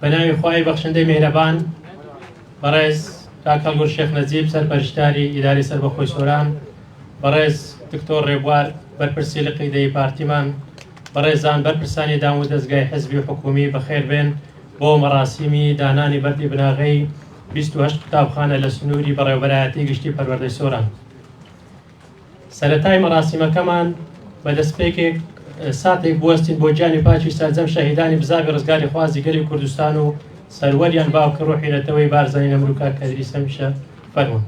بە ناوی خوای بەخشندەی میهرەبان. بەڕێز کاک هەڵگورد شێخ نەجیب سەرپەرشتیاری ئیدارەی سەربەخۆی سۆران، بەڕێز دکتۆر ڕێبوار بەرپرسی لقی دەی پارتیمان، بەڕێزان بەرپرسانی دام و دەزگای حزبی و حکوومی بەخێربێن بۆ مەراسیمی دانانی بەردی بناغەی 28 قوتابخانە لە سنووری بەڕێوەبەرایەتی گشتی پەروەردەی سۆران. سەرەتای مەراسیمەکەمان بە دەستپێکێک ساتێک بوەستین بۆ گیانی پاکی سەرجەم شەهیدانی بزاڤی ڕزگاریخوازی گەلی کوردستان و سەروەریان باوکی ڕۆحی نەتەوەی بارزانی نەمر و کاک ئەدریس هەمیشە فەرموون.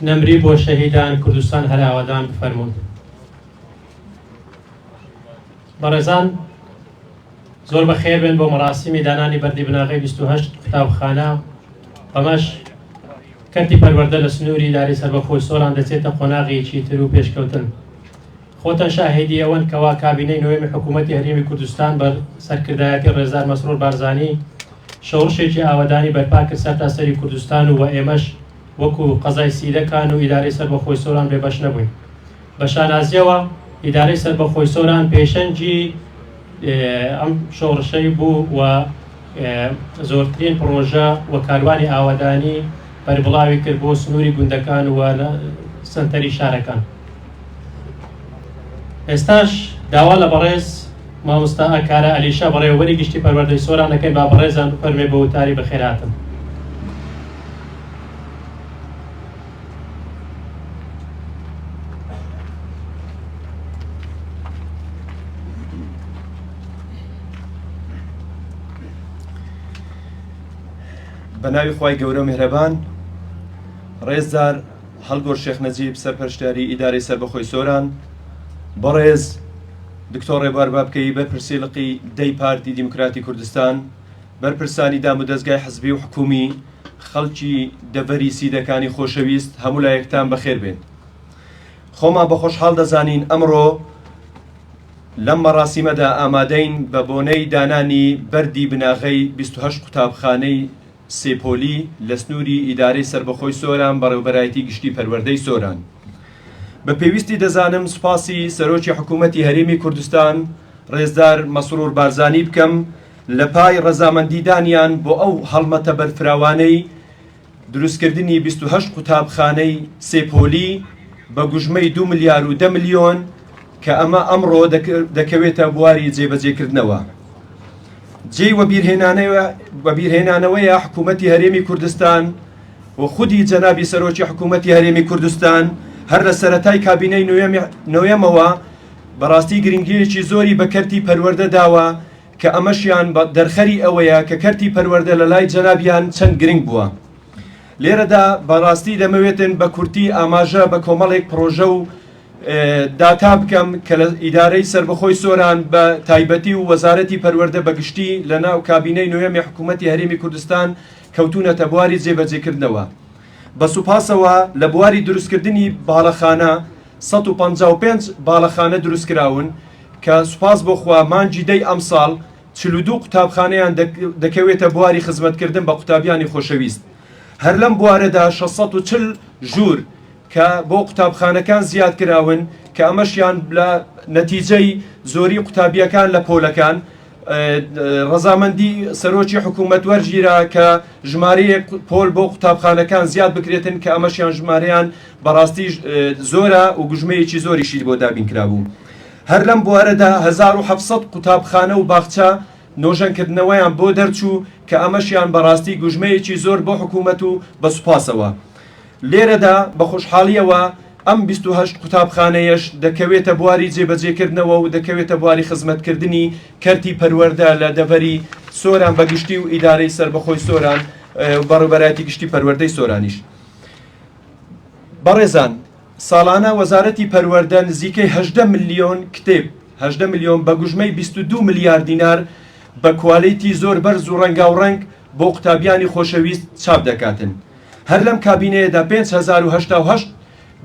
نەمری بۆ شەهیدان کوردستان هەر ئاوەدان بفەرموون. بەڕێزان زۆر بەخێر بێن بۆ مەراسیمی دانانی بەردی بناغەی 28 قوتابخانە بەمەش کەرتی پەروەردە لە سنووری ئیدارەی سەربەخۆی سۆران دەچێتە قۆناغێکی تر و پێشکەوتن. خۆتان شاهیدی ئەوەن کەوا کابینەی نۆیەمی حکوومەتی هەرێمی کوردستان بە سەرکردایەتی ڕێزدار مەسرور بارزانی شۆڕشێکی ئاوەدانی بەرپا کرد سەرتاسەری کوردستان و ئێمەش وەکو قەزای سیدەکان و ئیدارەی سەربەخۆی سۆران بێبەش نەبووین. بە شانازیەوە ئیدارەی سەربەخۆی سۆران پێشەنگی ئەم شۆڕشەی بوو و زۆرترین پڕۆژە و کاروانی ئاوەدانی بەربڵاوی کرد بۆ سنووری گوندەکان و سەنتەری شارەکان. ئێستاش داوا لە بەڕێز مامۆستا ئاکارە ئەلیشا بەڕێوەبەری گشتی پەروەردەی سۆران دەکەین با بەڕێزان بفەرمێ بە وتاری بەخێرهاتن. بە ناوی خوای گەورە و میهرەبان ڕێزدار هەڵگۆر شێخ نەجیب سەرپەرشتیاری ئیدارەی سەربەخۆی سۆران، بەڕێز دکتۆر ڕێبوار بابکەیی بەرپرسی لقی دەی پارتی دیموکراتی کوردستان، بەرپرسانی دامودەزگای حزبی و حکومی، خەڵکی دەڤەری سیدەکانی خۆشەویست هەموو لایەکتان بەخێر بێن. خۆمان بە خۆشحاڵ دەزانین ئەمڕۆ لەم مەڕاسیمەدا ئامادەین بە بۆنەی دانانی بەردی بناغەی 28 قوتابخانەی سێ پۆلی لە سنووری ئیدارەی سەربەخۆی سۆران بەڕێوبەرایەتی گشتی پەروەردەی سۆران. بە پێویستی دەزانم سوپاسی سەرۆکی حکوومەتی هەرێمی کوردستان ڕێزدار مەسرور بارزانی بکەم لە پای ڕەزامەندیدانیان بۆ ئەو هەڵمەتە بەرفراوانەی دروستکردنی 28 قوتابخانەی سێ پۆلی بە گوژمەی 2 ملیار و 10 ملیۆن کە ئەمە ئەمڕۆ دەکەوێتە بواری جێبەجێکردنەوە. جێی وەبیرهێنانەوەیە حکوومەتی هەرێمی کوردستان و خودی جەنابی سەرۆکی حکوومەتی هەرێمی کوردستان هەر لە سەرەتای کابینەی نۆیەمەوە بەڕاستی گرنگییەکی زۆری بە کەرتی پەروەردە داوە کە ئەمەشیان دەرخەری ئەوەیە کە کەرتی پەروەردە لە لای جەنابیان چەند گرنگ بووە. لێرەدا بەڕاستی دەمەوێتن بە کورتی ئاماژە بە کۆمەڵێک پڕۆژە و داتا بکەم کە لە ئیدارەی سەربەخۆی سۆران بە تایبەتی و وەزارەتی پەروەردە بە گشتی لە ناو کابینەی نۆیەمی حکوومەتی هەرێمی کوردستان کەوتوونەتە بواری جێبەجێکردنەوە. بە سوپاسەوە لە بواری دروستکردنی باڵەخانە 155 باڵەخانە دروستکراون کە سوپاس بۆ خوا مانگی دەی ئەمساڵ 42 قوتابخانەیان دەکەوێتە بواری خزمەتکردن بە قوتابیانی خۆشەویست. هەر لەم بوارەدا 640 ژوور کە بۆ قوتابخانەکان زیاد کراون کە ئەمەشیان لە نەتیجەی زۆری قوتابیەکان لە پۆلەکان ڕەزامەندی سەرۆکی حکوومەت وەرگیرا کە ژمارەیەک پۆل بۆ قوتابخانەکان زیاد بکرێتن کە ئەمەشیان ژمارەیان بەڕاستی زۆرە و گوژمەیەکی زۆریشی بۆ دابین کرابوو. هەر لەم بوارەدا 1700 قوتابخانە و باخچە نۆژەنکردنەوەیان بۆ دەرچوو کە ئەمەشیان بەڕاستی گوژمەیەکی زۆر بۆ حکوومەت و بە سوپاسەوە لێرەدا بە خۆشحاڵییەوە ئەم 28 قوتابخانەیەش دەکەوێتە بواری جێبەجێکردنەوە و دەکەوێتە بواری خزمەتکردنی کەرتی پەروەردە لە دەڤەری سۆران بە گشتی و ئیدارەی سەربەخۆی سۆران و بەڕێوەبەرایەتی گشتی پەروەردەی سۆرانیش. بەڕێزان ساڵانە وەزارەتی پەروەردە نزیکەی 18 ملیۆن کتێب 18 ملیۆن بە گوژمەی 22 ملیار دینار بە کوالێتی زۆر بەرز و ڕەنگاوڕەنگ بۆ قوتابیانی خۆشەویست چاپ دەکاتن. هەر لەم کابینەیەدا 5088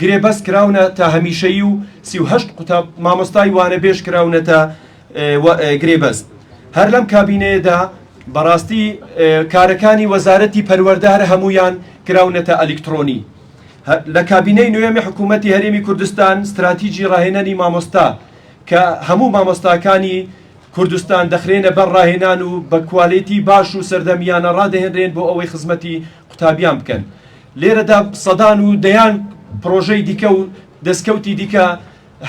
گرێبەست کراونەتە هەمیشەیی و 38 قوتاب مامۆستای وانەبێژ کراونەتە گرێبەست. هەر لەم کابینەیەدا بەڕاستی کارەکانی وەزارەتی پەروەردە هەر هەموویان کراونەتە ئەلیکترۆنی. لە کابینەی نوێمی حکوومەتی هەرێمی کوردستان ستراتیجی ڕاهێنانی مامۆستا کە هەموو مامۆستاکانی کوردستان دەخرێنە بەر ڕاهێنان و بە کوالێتی باش و سەردەمیانە ڕادەهێنرێن بۆ ئەوەی خزمەتی قوتابیان بکەن. لێرەدا سەدان و دەیان پڕۆژەی دیکە و دەستکەوتی دیکە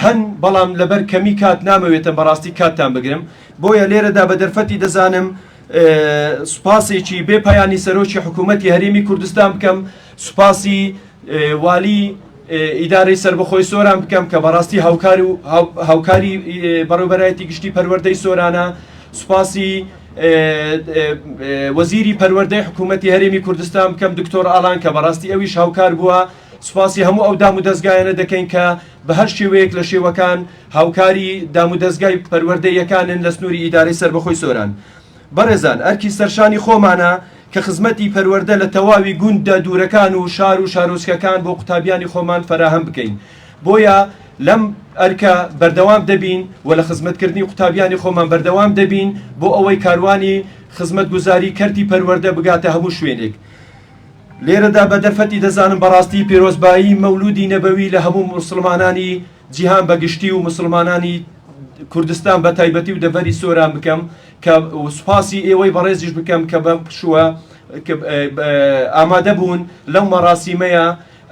هەن، بەڵام لەبەر کەمی کات نامەوێتم بەڕاستی کاتتان بگرم، بۆیە لێرەدا بە دەرفەتی دەزانم سوپاسێکی بێ پایانی سەرۆکی حکوومەتی هەرێمی کوردستان بکەم، سوپاسی والی ئیدارەی سەربەخۆی سۆران بکەم کە بەڕاستی هاوکار و هاوکاری بەڕێوبەرایەتی گشتی پەروەردەی سۆرانە، سوپاسی وەزیری پەروەردەی حکوومەتی هەرێمی کوردستان بکەم دکتۆر ئالان کە بەڕاستی ئەویش هاوکار بووە، سوپاسی هەموو ئەو دام و دەزگایانە دەکەین کە بە هەر شێوەیەک لە شێوەکان هاوکاری دام و دەزگای پەروەردەیەکانن لە سنووری ئیدارەی سەربەخۆی سۆران. بەڕێزان ئەرکی سەرشانی خۆمانە کە خزمەتی پەروەردە لە تەواوی گوندە دوورەکان و شار و شارۆچکەکان بۆ قوتابیانی خۆمان فەراهەم بکەین. بۆیە لەم ئەرکە بەردەوام دەبین و لە خزمەتکردنی قوتابیانی خۆمان بەردەوام دەبین بۆ ئەوەی کاروانی خزمەتگوزاری کەرتی پەروەردە بگاتە هەموو شوێنێک. لێرەدا بە دەرفەتی دەزانم بەڕاستی پێرۆزبایی مەولودی نەبەوی لە هەموو موسڵمانانی جیهان بە گشتی و موسڵمانانی کوردستان بە تایبەتی و دەڤەری سۆران بکەم کە سوپاسی ئێوەی بەڕێزیش بکەم کە بەم پشووە ئامادە بوون لەو مەراسیمەیە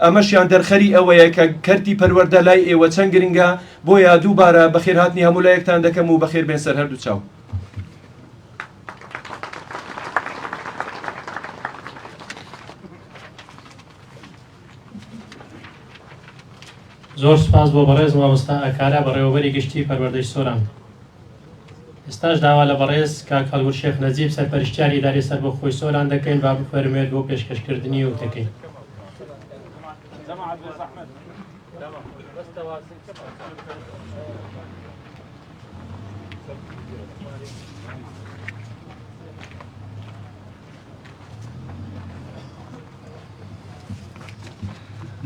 ئەمەشیان دەرخەری ئەوەیە کە کەرتی پەروەردە لای ئێوە چەند گرنگە بۆیە دووبارە بەخێرهاتنی هەموو لایەکتان دەکەم و بەخێر بێن سەر هەردوو چاو. زۆر سوپاس بۆ بەڕێز مامۆستا ئاکارا بەڕێوەبەری گشتی پەروەردەی سۆران. ئێستاش داوا لە بەڕێز کاک هەڵگورد شێخ نەجیب سەرپەرشتیاری ئیدارەی سەربەخۆی سۆران دەکەین با بفەرموێت بۆ پێشکەشکردنی وتەکەی.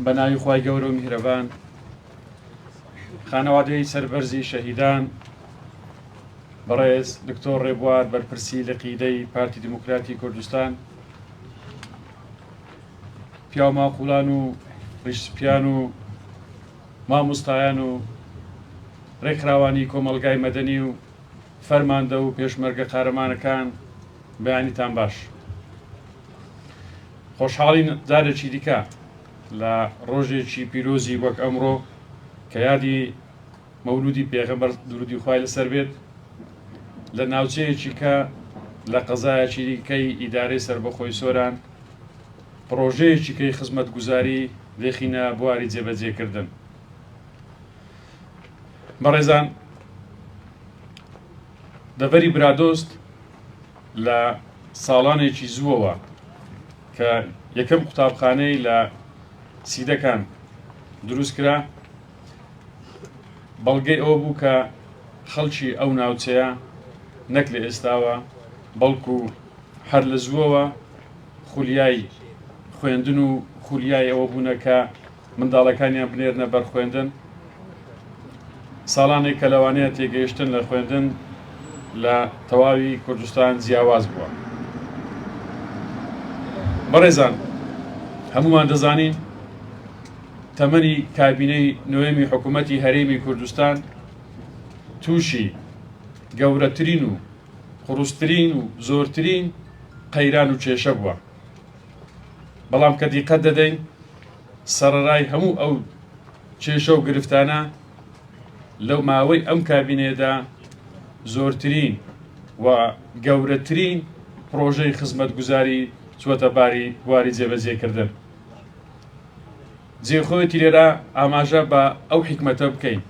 بە ناوی خوای گەورە و میهرەبان خانەوادەی سەربەرزی شەهیدان بەڕێز دکتۆر ڕێبوار بەرپرسی لقیدەی پارتی دیموکراتی کوردستان پیاو ماقولان و ڕیشسپیان و مامۆستایان و ڕێکخراوانی کۆمەڵگای مەدەنی و فەرماندە و پێشمەرگە قارەمانەکان بەیانیتان باش. خۆشحاڵین جارێکی دیکە لە ڕۆژێکی پیرۆزی وەک ئەمڕۆ کە یادی مەولودی پێغەمبەر درودی خوای لەسەر بێت لە ناوچەیەکی کە لە قەزایەکی دیکەی ئیدارەی سەربەخۆی سۆران پڕۆژەیەکی کەی خزمەتگوزاری دەخینە بواری جێبەجێکردن. بەڕێزان دەڤەری برادۆست لە ساڵانێکی زووەوە کە یەکەم قوتابخانەی لە سیدەکان دروست کرا بەڵگەی ئەوە بوو کە خەڵکی ئەو ناوچەیە نەک لە ئێستاوە بەڵکو هەر لە زووەوە خولیای خوێندن و خولیای ئەوە بوونە کە منداڵەکانیان بنێرنە بەر خوێندن. ساڵانێک کە لەوانەیە تێگەیشتن لە خوێندن لە تەواوی کوردستان جیاواز بووە. بەڕێزان هەمومان دەزانین تەمەنی کابینەی نوێمی حکوومەتی هەرێمی کوردستان تووشی گەورەترین و قوڕسترین و زۆرترین قەیران و کێشە بووە. بەڵام کە دیقەت دەدەین سەڕەرای هەموو ئەو کێشە و گرفتانە لەو ماوەی ئەم کابینەیەدا زۆرترین و گەورەترین پرۆژەی خزمەتگوزاری چوەتە باری بواری جێبەجێکردن. جێخۆیەتی لێرە ئاماژە بە ئەو حیکمەتە بکەین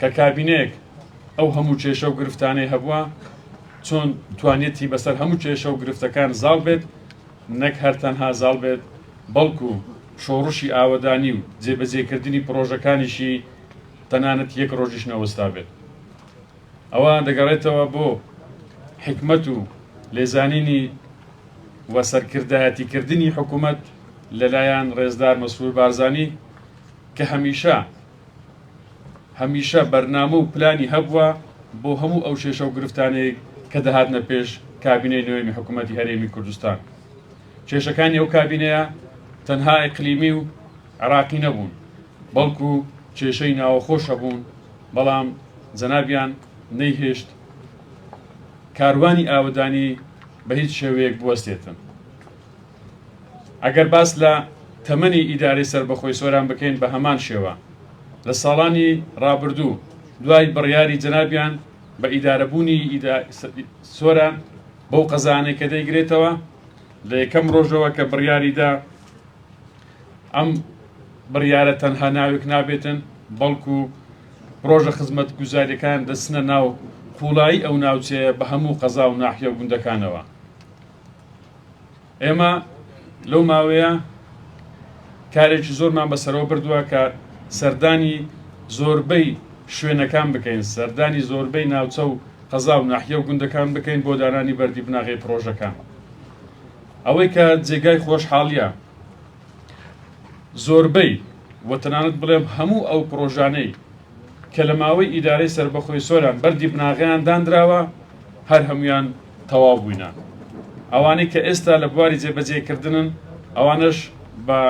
کە کابینەیەک ئەو هەموو کێشە و گرفتانەی هەبووە چۆن توانیەتی بەسەر هەموو کێشە و گرفتەکان زاڵ بێت، نەک هەر تەنها زاڵ بێت، بەڵکو شۆڕشی ئاوەدانی و جێبەجێکردنی پڕۆژەکانیشی تەنانەت یەک ڕۆژیش نەوەستابێت. ئەوە دەگەڕێتەوە بۆ حیکمەت و لێزانینی و سەرکردایەتیکردنی حکومەت لەلایەن ڕێزدار مەسرور بارزانی. کە هەمیشە هەمیشە بەرنامە و پلانی هەبووە بۆ هەموو ئەو کێشە و گرفتانەی کە دەهاتنە پێش کابینەی نوێمی حکوومەتی هەرێمی کوردستان. کێشەکانی ئەو کابینەیە تەنها ئیقلیمی و عێراقی نەبوون، بەڵکو کێشەی ناوەخۆش هەبوون، بەڵام جەنابیان نەیهێشت کاروانی ئاوەدانی بە هیچ شێوەیەک بوەستێتن. ئەگەر باس لە تەمەنی ئیدارەی سەربەخۆی سۆران بکەین بە هەمان شێوە لە ساڵانی ڕابردوو دوای بڕیاری جەنابیان بە ئیدارەبوونی سۆران بەو قەزانەی کە دەیگرێتەوە لە یەکەم ڕۆژەوە کە بڕیاریدا ئەم بڕیارە تەنها ناوێک نابێتن بەڵکو پرۆژە خزمەتگوزاریەکان دەچنە ناو قوڵایی ئەو ناوچەیە بە هەموو قەزا و ناحیە و گوندەکانەوە. ئێمە لەو ماوەیە کارێکی زۆرمان بەسەرەوە بردووە کە سەردانی زۆربەی شوێنەکان بکەین، سەردانی زۆربەی ناوچە و قەزا و ناحیە و گوندەکان بکەین بۆ دانانی بەردی بناغەی پرۆژەکان. ئەوەی کە جێگای خۆشحاڵیە زۆربەی و تەنانەت بڵێم هەموو ئەو پرۆژانەی کە لە ماوەی ئیدارەی سەربەخۆی سۆران بەردی بناغەیان دانراوە هەر هەموویان تەواو بووینە. ئەوانەی کە ئێستا لە بواری جێبەجێکردنن ئەوانەش بە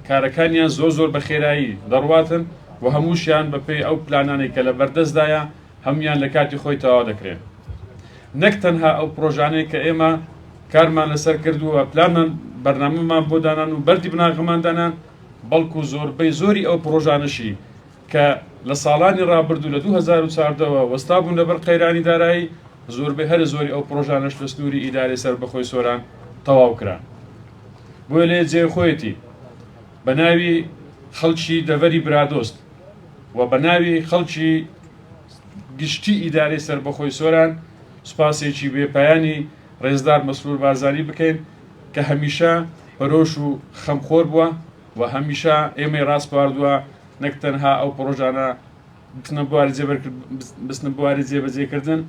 کارەکانیان زۆر زۆر بە خێرایی دەڕواتن و هەمووشیان بەپێی ئەو پلانانەی کە لە بەردەستدایە هەموویان لە کاتی خۆی تەواو دەکرێن. نەک تەنها ئەو پرۆژانەی کە ئێمە کارمان لەسەر کردووە پلانمان بەرنامەمان بۆ دانان و بەردی بناغەمان دانان بەڵکو زۆربەی زۆری ئەو پرۆژانەشی کە لە ساڵانی ڕابردوو لە 2014 ەوە وەستابوون لەبەر قەیرانی دارایی، زۆربەی هەرە زۆری ئەو پڕۆژانەش لە سنووری ئیدارەی سەربەخۆی سۆران تەواو کران. بۆیە لێ جێی خۆیەتی بە ناوی خەڵکی دەڤەری برادۆست و بە ناوی خەڵکی گشتی ئیدارەی سەربەخۆی سۆران سوپاسێکی بێ پایانی ڕێزدار مەسرور بارزانی بکەین کە هەمیشە پەرۆش و خەمخۆر بووە و هەمیشە ئێمەی ڕاسپاردووە نەک تەنها ئەو پڕۆژانە بچنە بواری جێبەجێکردن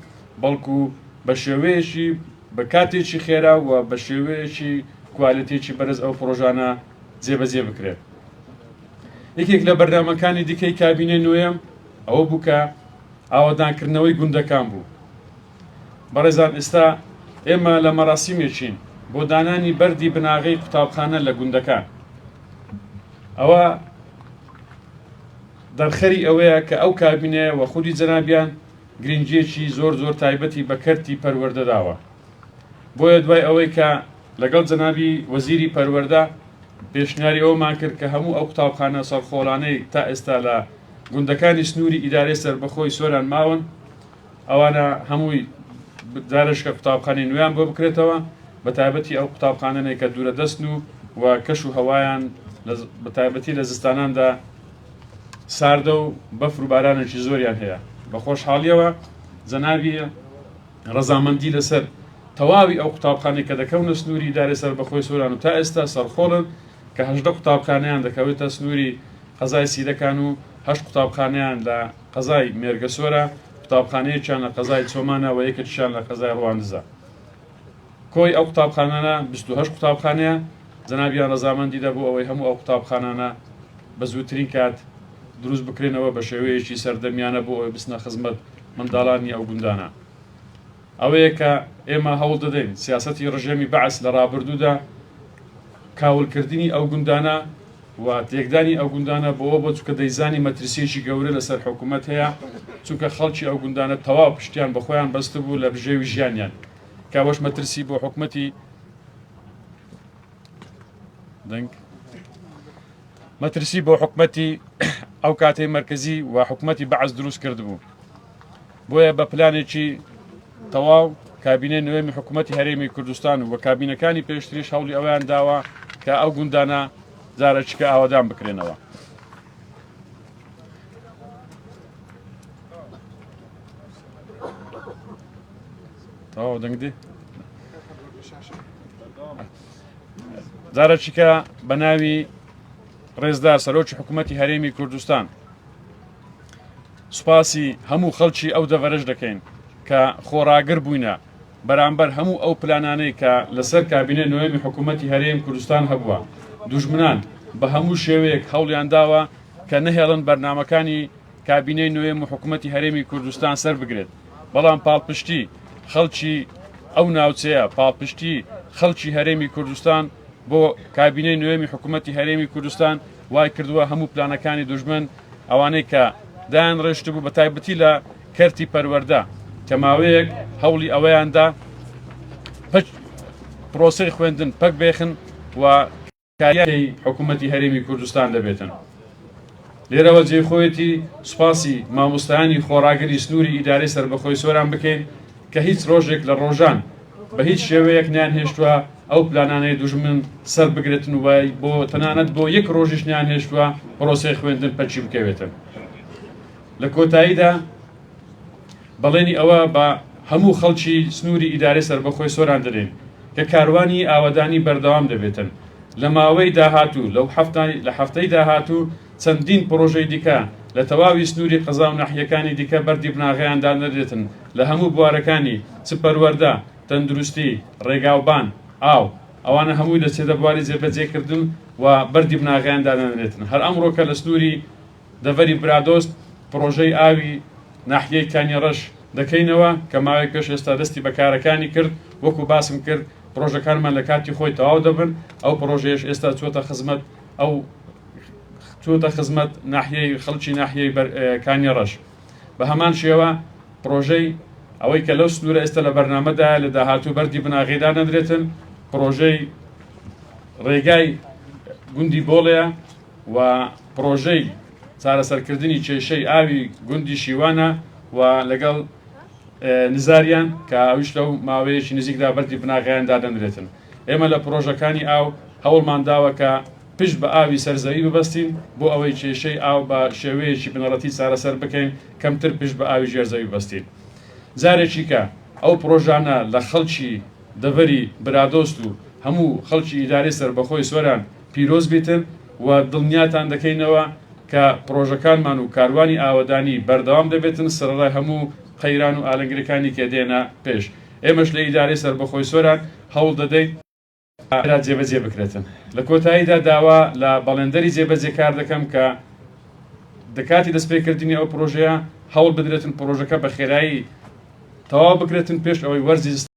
بەڵکو بە شێوەیەکی بە کاتێکی خێرا و بە شێوەیەکی کوالێتێکی بەرز ئەو پڕۆژانە جێبەجێ بکرێت. یەکێک لە بەرنامەکانی دیکەی کابینەی نوێم ئەوە بوو کە ئاوەدانکردنەوەی گوندەکان بوو. بەڕێزان ئێستا ئێمە لە مەراسیمێکین بۆ دانانی بەردی بناغەی قوتابخانە لە گوندەکان. ئەوە دەرخەری ئەوەیە کە ئەو کابینەیە و خودی جەنابیان گرنگییەکی زۆر زۆر تایبەتی بە کەرتی پەروەردە داوە. بۆیە دوای ئەوەی کە لەگەڵ جەنابی وەزیری پەروەردە پێشنیاری ئەوەمان کرد کە هەموو ئەو قوتابخانە سەرخۆڵانەی تا ئێستا لە گوندەکانی سنووری ئیدارەی سەربەخۆی سۆران ماون، ئەوانە هەمووی جارێکە قوتابخانەی نوێیان بۆ بکرێتەوە، بە تایبەتی ئەو قوتابخانەنەی کە دوورە دەستن و و کەش و هەوایان بە تایبەتی لە زستاناندا ساردە و بەفر و بارانێکی زۆریان هەیە. بە خۆشحاڵیەوە جەنابی ڕەزامەندی لەسەر تەواوی ئەو قوتابخانەی کە دەکەونە سنووری ئیدارەی سەربەخۆی سۆران و تا ئێستا سەرخۆڵن کە 18 قوتابخانەیان دەکەوێتە سنووری قەزای سیدەکان و هەشت قوتابخانەیان لە قەزای مێرگەسۆرە، قوتابخانەیەکیان لە قەزای چۆمانە و یەکێکیشیان لە قەزای ڕواندزە. کۆی ئەو قوتابخانانە 28 قوتابخانەیە، جەنابیان ڕەزامەندی دا بۆ ئەوەی هەموو ئەو قوتابخانانە بە زووترین کات دروست بکرێنەوە بە شێوەیەکی سەردەمیانە بۆ ئەوەی بچنە خزمەت منداڵانی ئەو گوندانە. ئەوەیە کە ئێمە هەوڵ دەدەین سیاسەتی ڕژێمی بەعس لە ڕابردوودا کاولکردنی ئەو گوندانە و تێکدانی ئەو گوندانە بۆوە بۆ چونکە دەیزانی مەترسیەکی گەورە لەسەر حکوومەت هەیە چونکە خەڵکی ئەو گوندانە تەواو پشتیان بە خۆیان بەستبوو لە بژێوی ژیانیان کە ئەوەش مەترسی بۆ حکوومەتی دەنگ مەترسی بۆ حکومەتی ئەو کاتەی مەرکزی و حکومەتی بەعس دروست کردبوو بۆیە بە پلانێکی تەواو کابینەی نوێمی حکوومەتی هەرێمی کوردستان و کابینەکانی پێشتریش هەوڵی ئەویان داوە کە ئەو گوندانە جارەچکە ئاوادان بکرێنەوە. تەواو دەنگ دێ جارەچکە بە ناوی ڕێزدار سەرۆکی حکوومەتی هەرێمی کوردستان سوپاسی هەموو خەڵکی ئەو دەڤەرەش دەکەین کە خۆڕاگر بووینە بەرامبەر هەموو ئەو پلانانەی کە لەسەر کابینەی نۆیەمی حکوومەتی هەرێم کوردستان هەبووە. دوژمنان بە هەموو شێوەیەک هەوڵیان داوە کە نەهێڵن بەرنامەکانی کابینەی نوێم و حکوومەتی هەرێمی کوردستان سەر بگرێت، بەڵام پاڵپشتی خەڵکی ئەو ناوچەیە، پاڵپشتی خەڵکی هەرێمی کوردستان بۆ کابینەی نوێمی حکوومەتی هەرێمی کوردستان وای کردووە هەموو پلانەکانی دوژمن ئەوانەی کە دایان ڕێشتبوو بە تایبەتی لە کەرتی پەروەردە کە ماوەیەک هەوڵی ئەوەیاندا پرۆسەی خوێندن پەک بێخن و کاریگەری حکوومەتی هەرێمی کوردستان دەبێتن. لێرەوە جێی خۆیەتی سوپاسی مامۆستایانی خۆڕاگری سنووری ئیدارەی سەربەخۆی سۆران بکەین کە هیچ ڕۆژێک لە ڕۆژان بە هیچ شێوەیەک نەیانهێشتووە ئەو پلانانەی دوژمن سەر بگرێتن و بۆ تەنانەت بۆ یەک ڕۆژیش نەیانهێشتووە پرۆسەی خوێندن پەکی بکەوێتن. لە کۆتاییدا بەڵێنی ئەوە بە هەموو خەڵکی سنووری ئیدارەی سەربەخۆی سۆران دەدەین کە کاروانی ئاوەدانی بەردەوام دەبێتن لە ماوەی داهاتوو لەو هەفتای لە هەفتەی داهاتوو چەندین پڕۆژەی دیکە لە تەواوی سنووری قەزا و ناحیەکانی دیکە بەردی بناغەیان دانەرێتن لە هەموو بوارەکانی چ پەروەردە، تەندروستی، ڕێگاوبان، ئاو. ئەوانە هەمووی دەچێتە بواری جێبەجێکردن و بەردی بناغەیان دادەنرێتن. هەر ئەمڕۆ کە لە سنووری دەڤەری برادۆست پڕۆژەی ئاوی ناحیەی کانیەڕەش دەکەینەوە کە ماوەیەک پێش ئێستا دەستی بە کارەکانی کرد، وەکو باسم کرد پڕۆژەکانمان لە کاتی خۆی تەواو دەبن، ئەو پڕۆژەیەش ئێستا چووەتە خزمەت ئەو چووەتە خزمەت ناحیەی خەڵکی ناحیەی کانیەڕەش. بە هەمان شێوە پڕۆژەی ئەوەی کە لەو سنوورە ئێستا لە بەرنامەدایە لە داهاتوو بەردی بناغەی دانەدرێتن پڕۆژەی ڕێگای گوندی بۆڵەیە و پڕۆژەی چارەسەرکردنی کێشەی ئاوی گوندی شیوانە و لەگەڵ نزاریان کە ئەویش لەو ماوەیەکی نزیکدا بەردی بناغەیان دادەنرێتن. ئێمە لە پڕۆژەکانی ئاو هەوڵمان داوە کە پشت بە ئاوی سەرزەوی ببەستین بۆ ئەوەی کێشەی ئاو بە شێوەیەکی بنەڕەتی چارەسەر بکەین، کەمتر پشت بە ئاوی ژێرزەوی ببەستین. جارێکی کە ئەو پڕۆژانە لە خەڵکی دەڤەری برادۆست و هەموو خەڵکی ئیدارەی سەربەخۆی سۆران پیرۆز بیتن و دڵنیاتان دەکەینەوە کە پڕۆژەکانمان و کاروانی ئاوەدانی بەردەوام دەبێتن سەرەڕای هەموو قەیران و ئالنگریەکانی کە دێنە پێش. ئێمەش لە ئیدارەی سەربەخۆی سۆران هەوڵ دەدەین خێرا جێبەجێ بکرێتن. لە کۆتاییدا داوا لە بەڵێندەری جێبەجێکار دەکەم کە دە کاتی دەستپێکردنی ئەو پڕۆژەیە هەوڵ بدرێتن پڕۆژەکە بە خێرایی تەواو بکرێتن پێش ئەوەی وەرزی.